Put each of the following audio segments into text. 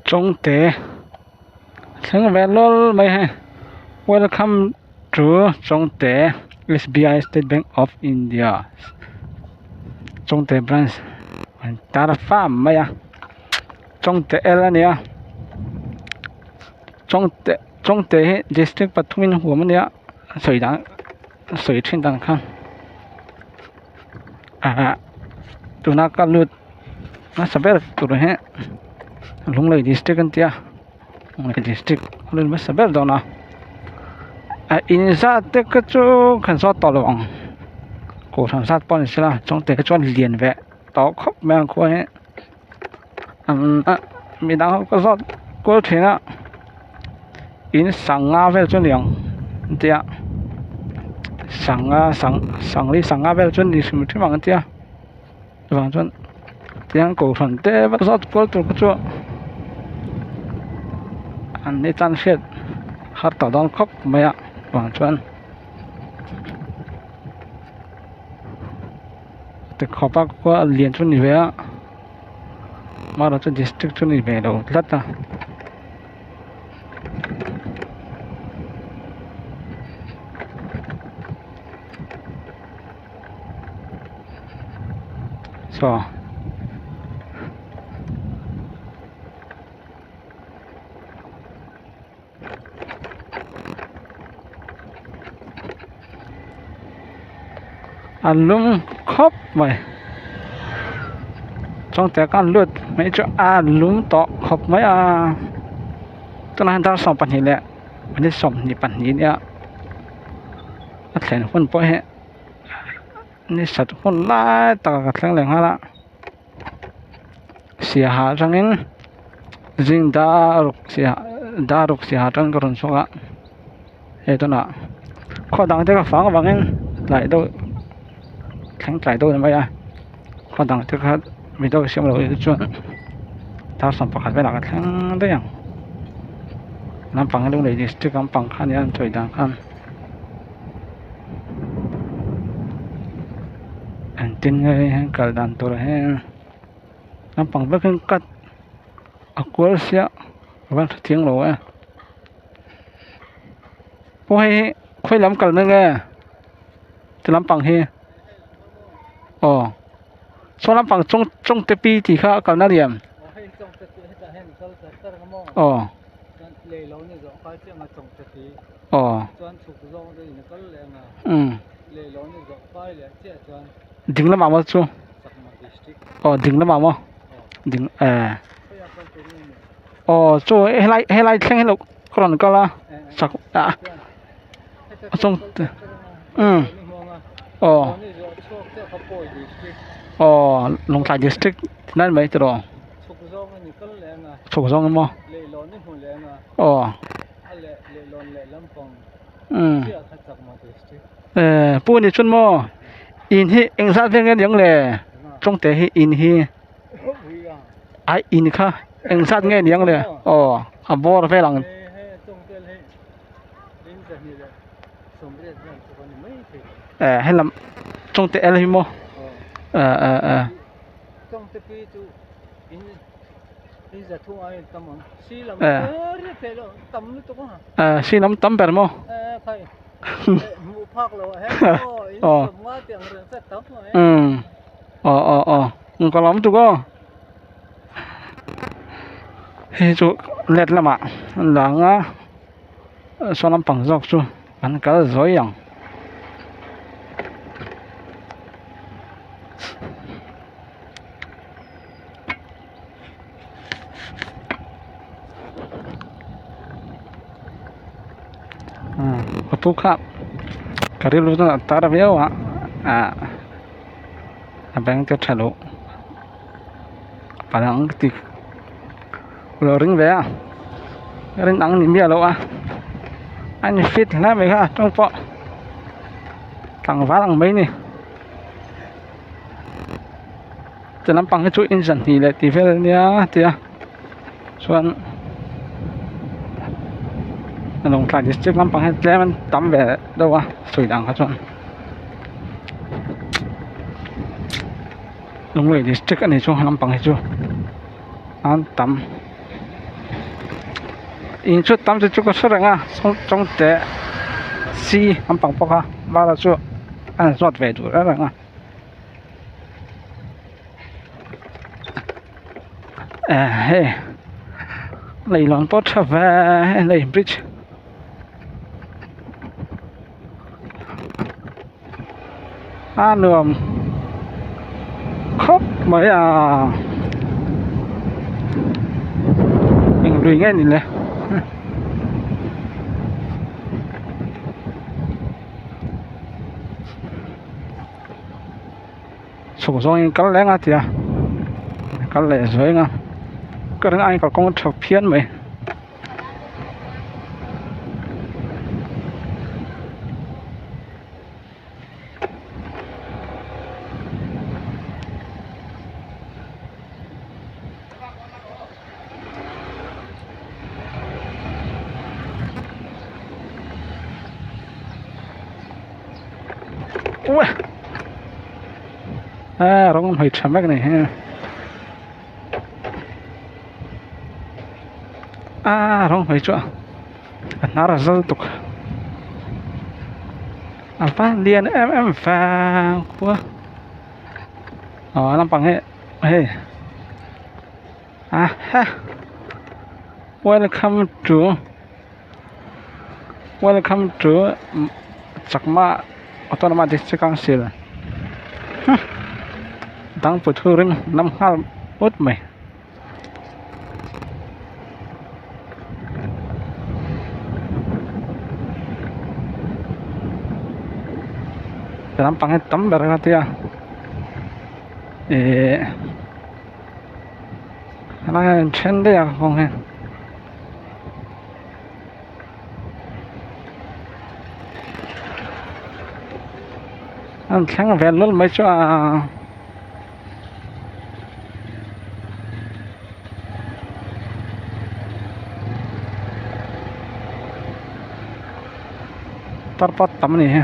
Chawngte thleng ve lawl mai hei welcome to Chawngte S B I state bank of India Chawngte branch an tar fam mai a Chawngte L a ni a Chawngte Chawngte hi district pathumin a huam a nia sawi dan sawi thin dan kha ah tuna ka lut hmasa ber tur hi Lunglei district an tia Lunglei district a lut hmasa ber dawn a a in zat te kha chu kan zawt tawh lo ang kohhran zat pawh ni sela chawngte kha chuan lian ve tawh khawp mai ang khua hi midang ho ka zawt kual thin a in sangha vel chu a ni ang an tia sangha sangli sangha vel chu a ni hrim hrim ang an tia chuvang chuan tiang kohhran te va zawt kual tur kha chu an ni tan hriat har tawh dawn khawp mai a chuvang chuan tikhawp a khua lian chu a ni ve a. Mara chu district chu ni ve lo tlat a. Saw. A lum khawp mai chawngte khan lut mai chu a lum tawh khawp mai a tunah hian dar 12 leh minute 22 a nia a thlen hun pawh hi ni sat hun lai tak a thleng leh nghal a. Siaha atangin zing daruk siaha daruk siaha atangin ka rawn chhuak a hei tunah khaw dang te ka fang avangin tlai deuh thleng tlai deuh a ni mai a khaw dang te kha video siam loh hi chuan dar 11 velah ka thleng daih ang lampang Lunglei district lampang kha ania an sawi dan khan. Engtin nge hei hian kal dan tur hi naupang vek hian cut a kual sia a van hre chiang lo e pawh hei hi khawi lam kalna nge ti lampang hi aw saw lampang chawng chawngte pi tih kha a kalna a ni em aw. Aw umm ding lamah maw chu aw ding lamah maw ding eh aw chu helai helai thleng hi lo ka rawn kal a chak ah a chung te umm aw aw Lawngtlai district nan mai tiraw chhuk zawng emaw aw. Umm eh pu ni chuan maw in hi eng zat vel nge ni ang le tawngte hi in hi ai in kha eng zat nge ni ang le aw a bawr vel ang. Eh helam tawngte el hi maw eh eh eh. Eh si lam tam ber maw aw umm aw aw aw ka lawm tuk aw hei chu let lamah an lang a saw lampang zawk chu an kal zawi ang. Ka pu kha ka rilru chuan a tar viau a ah a bank te tha loh palang ti lo ring ve a rin ang ni miah loh a a ni fit hle mai kha tawng pawh tlangval ang mai a ni. Ti lampang hi chu in zahnih leh tih vel ania tia chuan Lawngtlai district lampang hi tlem an tam ve deuh a sawi dan kha chuan Lunglei district a nih chu lampang hi chu an tam. In chu tam chu chu ka hre reng a chawng teh si lampang pawh kha vala chu a han zawt ve duh reng reng a eh hei leihlawn pawh tha ve hei bridge. A nuam khawp mai a eng lui nge ni le chhuk zawngin kal leng a tia kal leh zawng a ka ring aiin kalkawng a tha phian mai. A rawng hmei tha mek a ni hi. A rawng hmei chu a hnar a zal tuk a van lian em em vang khua aw lampang hi hei a ha welcome to welcome to chakma autonomous district council dangpui thu ring lam nghal ut mai. Lampang hi tam ber a tia ihh helai hian in then daih a kawng hi. An thleng vel lawlh mai chu a. Tarpat tam a ni hi.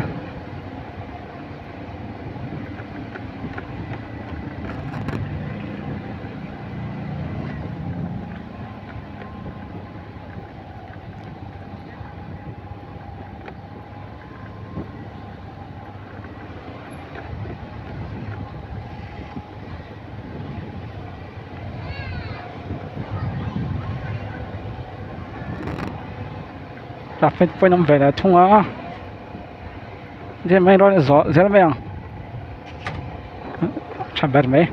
Traffic point a awm ve leh thung a gym hi rawn zawh zel mai ang tha ber mai.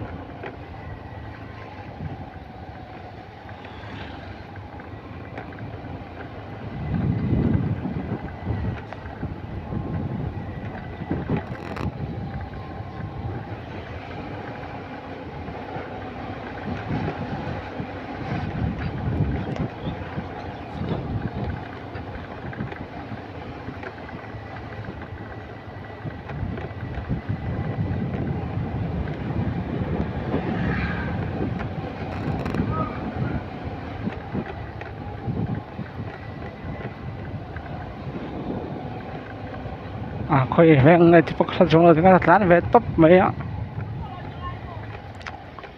A khawi veng nge ti pawh ka hre chuang lo tikhan a tlan ve tawp mai a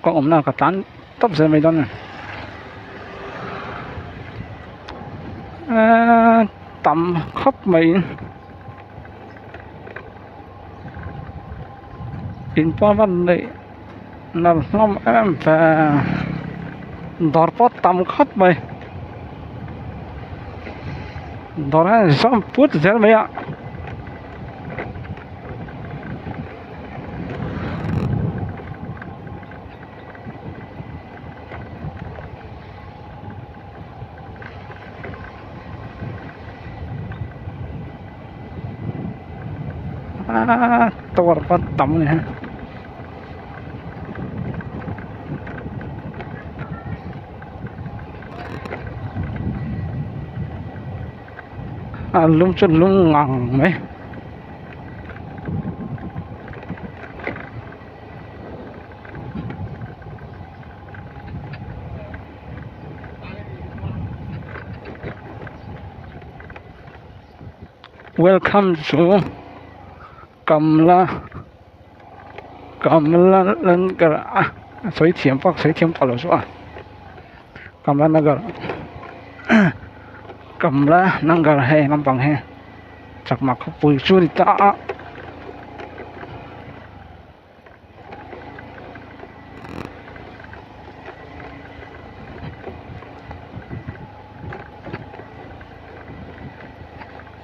kawng awmna ka tlan tawp zel mai dawn a ni eee tam khawp mai. In pawh a neih nalh hlawm em ve dawr pawh tam khawp mai dawr hian zawm put zel mai a. Aaa tower pawh tam a ni a a lum chu lum ngang mai. Welcome to Kamla Kamla Nagar a sawi thiam pawh sawi thiam tawh lo chu a Kamla Nagar. Kamlanagar hei lampang hi chakma khawpui chu a ni ta a.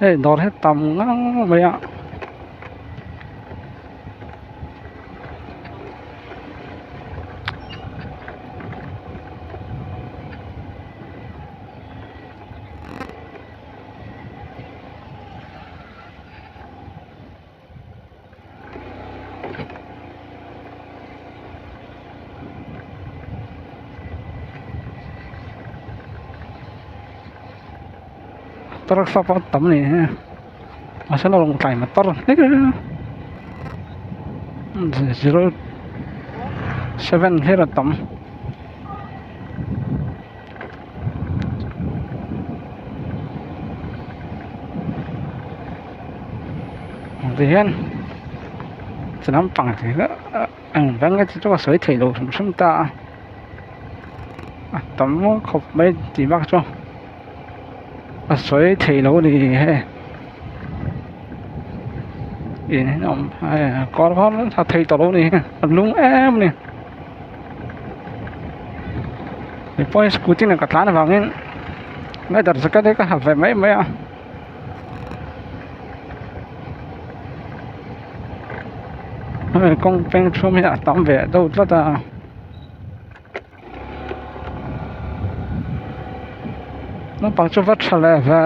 Hei dawr hi tam ngang mai a. Truck pawh tam a ni hi mahse lo lang tlai motor zero seven hlir a tam. Tihian chi lampang te hi eng veng nge chu ka sawi thei lo hrim hrim ta a a tam khawp mai tih bak chu a sawi thei lo a ni hei in hi a awm hei kawr var a thei tawh lo a ni a lung em a ni. Keipawh hi scooty nen ka tlan avangin leather jacket hi ka ha ve mai mai a. Hemi kawng peng chhung hi a tam ve deuh tlat a. Naupang chu va tha leh ve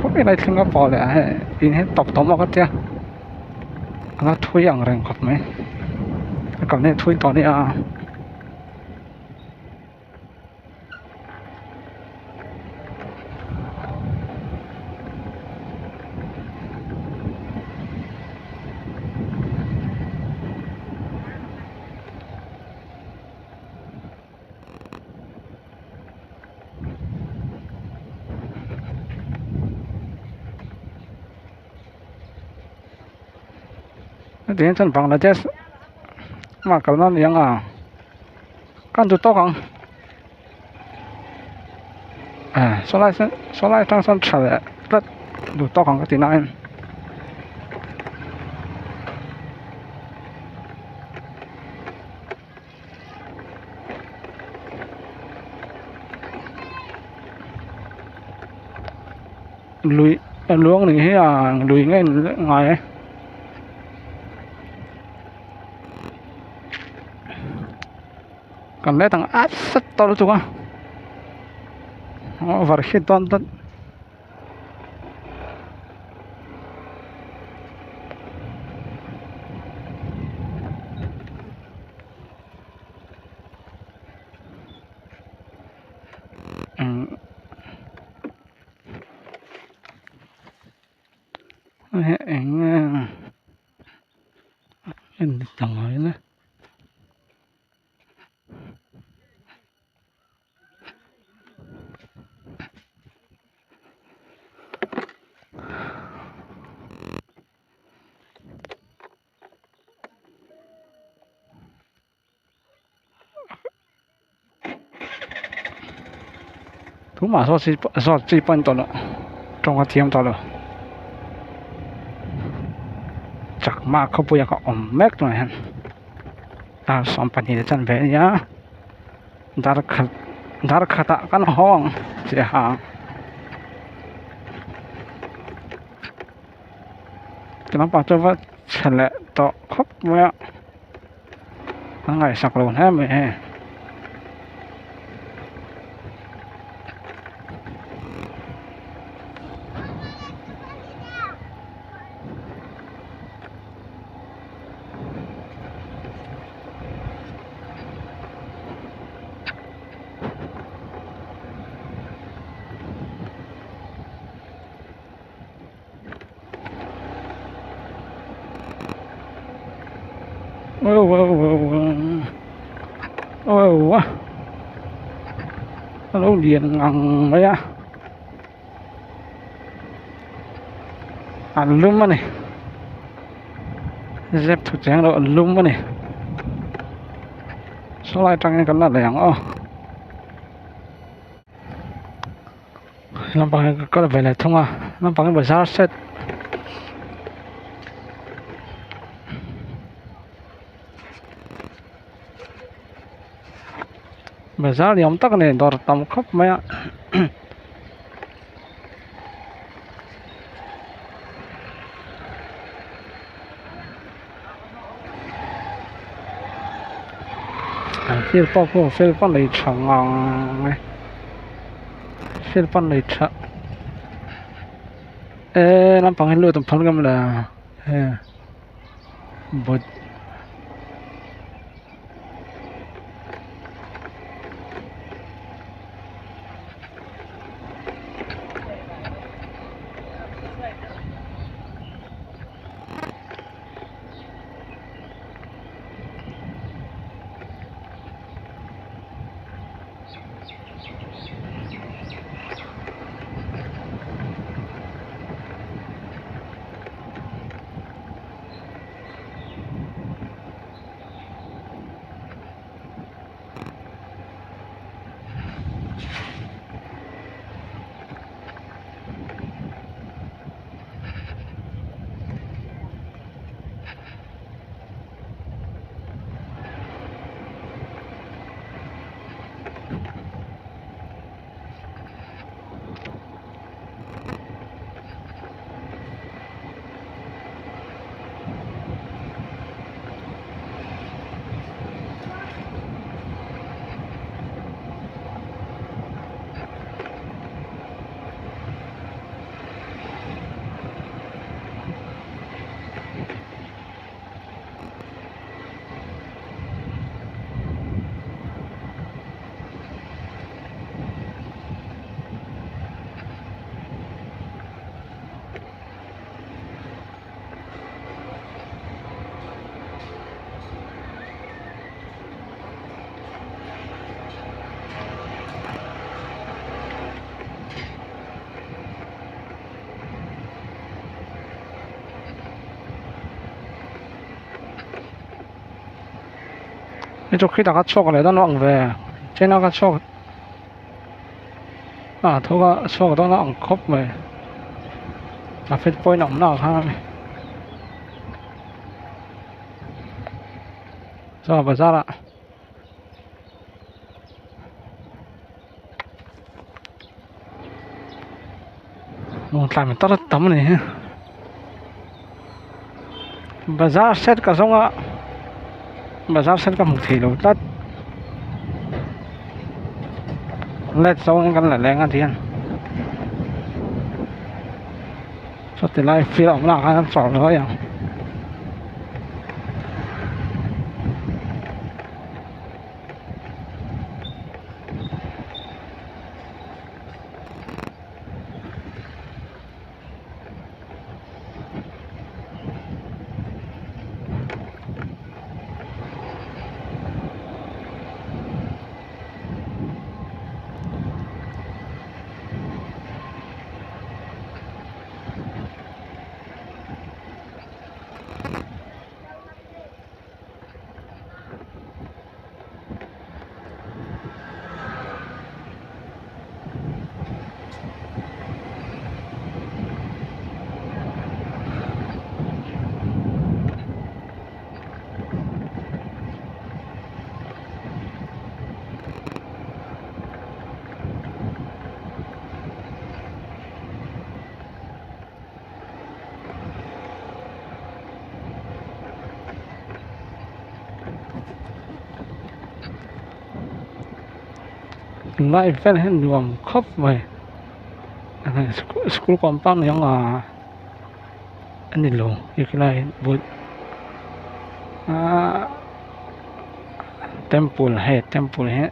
khawi lai thleng a pawh leh a hei in hi tawp tawh maw ka tia. A thui ang reng khawp mai a kalna hi a thui tawh a nia. Hetiang chuan Bangladesh lamah kalna a ni ang a kan duh tawk ang eh saw lai sawn saw lai atang sawn tha leh tlat duh tawk ang ka ti nain. Lui a luang ni hi a lui nge ngai e kan let ang at sat tawh lutuk a over hit dawn tlat. Eng nge en ta ngai le. Tumah zawt chi zawt chi pawh an tawh loh tawng a thiam tawh lo chakma khawpuia ka awm mek tunah hian dar 12 leh chanve a ni a dar khat dar khatah kan haw ang chiah ang. Ti lampang chu va chhe leh tawh khawp mai a an ngaihsak lo hle mai hei. A lo lian ngang mai a an lum a ni zep thu cheng lo an lum a ni sawlai atangin kan la lei ang aw. Lampang hi ka kal ve leh thung a lampang hi bazar set bazar ni awm tak a ni dawr tam khawp mai a. An field pawh pawh field pawh nei tha ngang e field pawh nei tha eee naupang hi lut an phal ngam le he but. Hei chu khitah kha chhuak leh dawn a ang ve china kha chhuak ah tho kha chhuak dawn a ang khawp mai a fit point awm na ah khan chaw bazar ah. Lawngtlai mi tar tam a ni hi bazar set ka zawng a bazar set ka hmu thei lo tlat let zawng in kan la leng a tihian sawti lai field awm lah khan an chawr ruai ang. Tunlai vel hi nuam khawp mai school compound ni ang a a ni lo hetlai bul ahh temple hei temple hi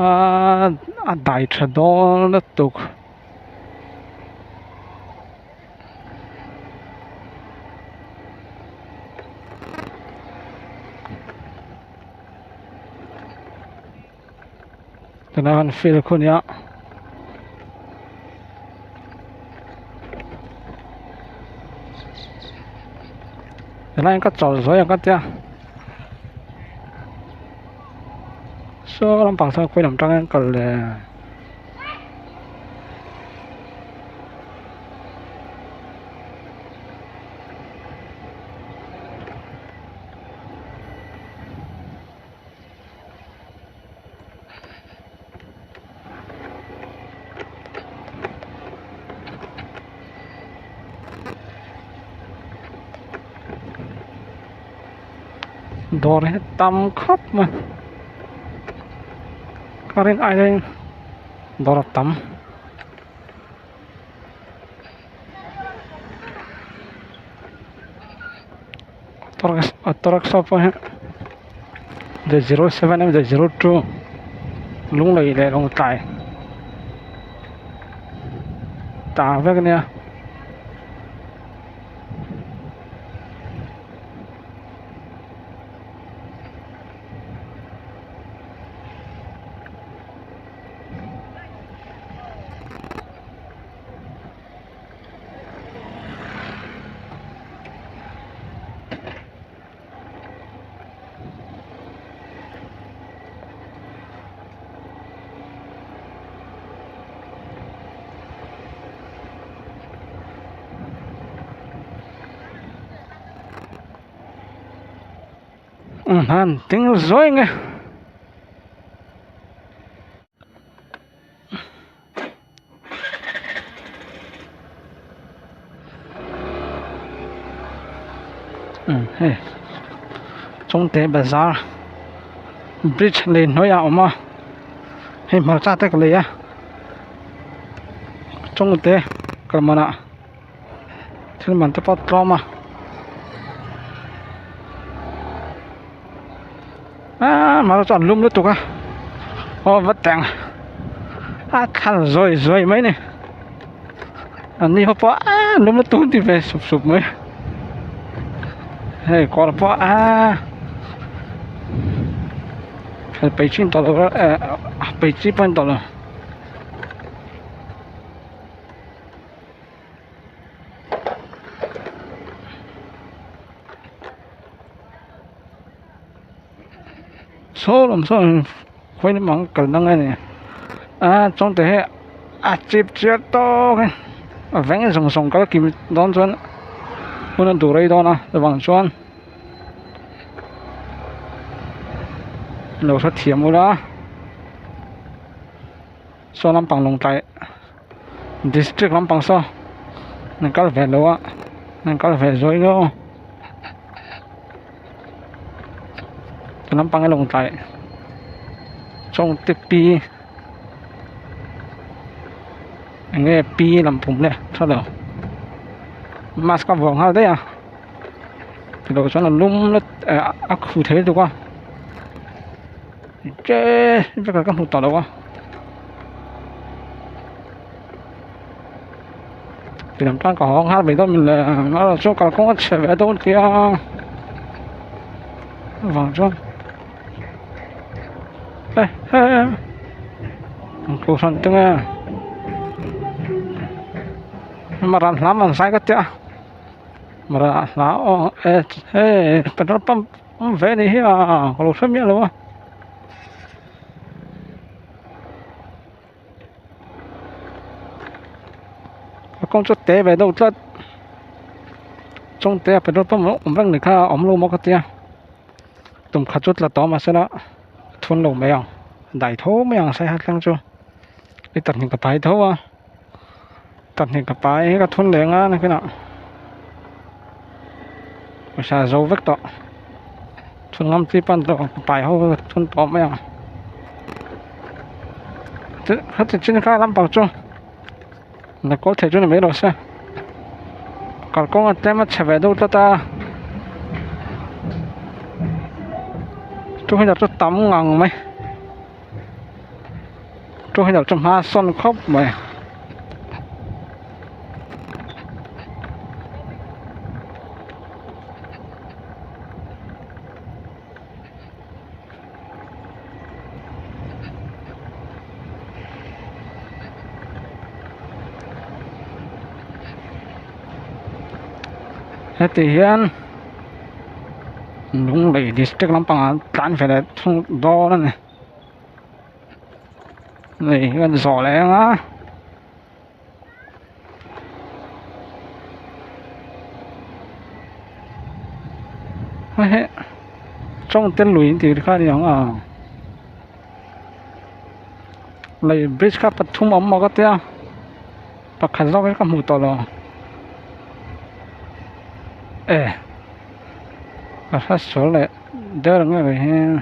ahh a dai tha dawn lutuk. Tunah hian field khu nia tunah hian ka chawl zuai ang ka tia saw lampang sawn khawi lam tangin kal leh. Dawr hi tam khawp mai ka rin aiin dawr a tam. Auto rickshaw pawh hi the 07 emaw the 02 Lunglei leh Lawngtlai ta vek ania. Han ding zuai nge. Hei chawngte bazar bridge lei hnuaiah a awm a hei hmarcha te ka lei a chawngte kal manah thil man te pawh a tlawm a aaa mahse chuan lum lutuk a aw va teng a thlan zawi zawi mai a ni an ni ho pawh aaa lum lutuk an ti ve sup sup mai hei kawr pawh aaa peih chin tawh lo eh peih chi pawh a ni tawh lo. Saw lam sawn khawi lamah an kal dang a ni a chuan tah hi a chip chiar tawk in a veng zawng zawng kal kim dawn chuan hun a duh rei dawn a chuvang chuan lo hrethiam ula saw lampang lawngtlai district lampang saw an kal ve lo a an kal ve zawih ngeuh a ti lampang hi lawngtlai chawngte pi eng nge pi lampum le hre lo mask a vuah nghal daih a tilo chuan a lum a khu thei lutuk a. Che vek a ka hmu tawh lo a ti lam tan ka hawng nghal mai dawn min le a chu kalkawng a chhe ve dawn tia avang chuan eh he an kohhran te nge mara hlam an zai ka tia mara hla aw eh hei petrol pump. Awm ve anih hi a ka lo hre miah lo a. A kawng chu te ve deuh tlat chawngte a petrol pump awm reng ni kha a awm lo maw ka tia tum khat chu tla tawh mahse la thun lo mai ang dai tho mai ang saiha tlang chu litre hnih ka pai tho a litre hnih ka pai hi ka thun leh nga nakinah. Pawisa zo vek tawh chhun ngam chi pawn tawh pai ho chhun tawh mai ang heti chin kha lampang chu la kawl thei chu ni mai lo se kalkawng a tlem a chhe ve deuh tlat a two wheeler chu tam ngang mai two wheeler chu hma sawn khawp mai. Heti hian Lunglei district lampangah tlan ve leh thung dawn a ni hei hian zawh leh ang a. Hei chawngte lui an tih kha a ni ang a lei bridge kha pathum a awm maw ka tia pakhat zawk hi ka hmu tawh lo e ka hre sual leh. der ang nge hi.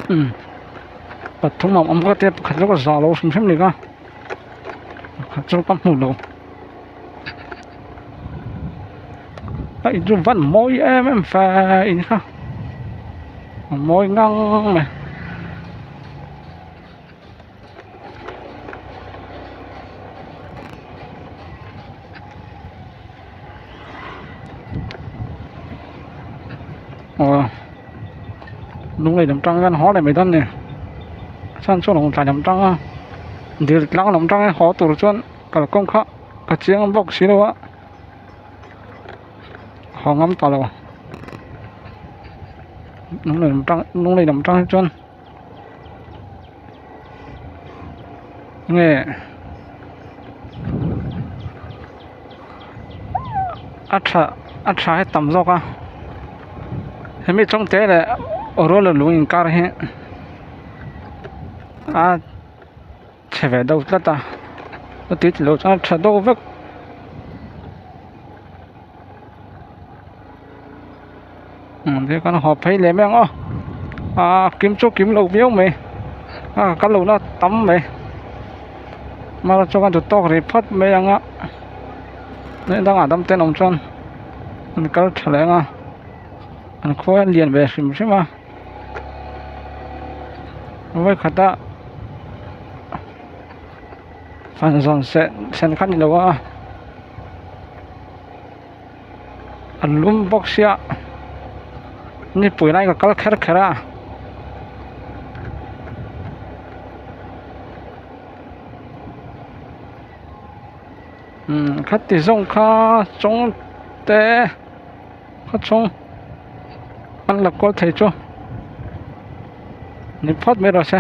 Umm pathum a awm ka tia pakhat chu ka zah lo hrim hrim ni ka pakhat chu ka hmu lo a in chu van mawi em em fe in kha a mawi ngang mai. Aw lunglei lam tang hian haw leh mai dawn a ni a chhan chu lawngtlai lam tang a dil tlang lam tang a haw tur chuan kalkawng kha ka chiang bawk si lo a haw ngam ta lo lunglei lam tang lunglei lam tang hi chuan. Nge a tha a tha hi tam zawk a hemi chawngte leh rual leh lung inkar hi a chhe ve deuh tlat a chuti tilo chuan a tha deuh vek. Umm kan haw phei leh mai ang aw ah kim chu kim lo viau mai a kal lohna tam mai mara chuan ka duh tawk rih phawt mai ang a hei dangah dam te an awm chuan an kal tha leh ang a an khua a lian ve hrim hrim a vawikhat a fan zawn seh sen kha a ni lo a. A lum bawk sia nipui lai ka kal kher kher a umm khati zawng kha chawng te khaw chhung an la kawl thei chu ni phawt mai rawh se.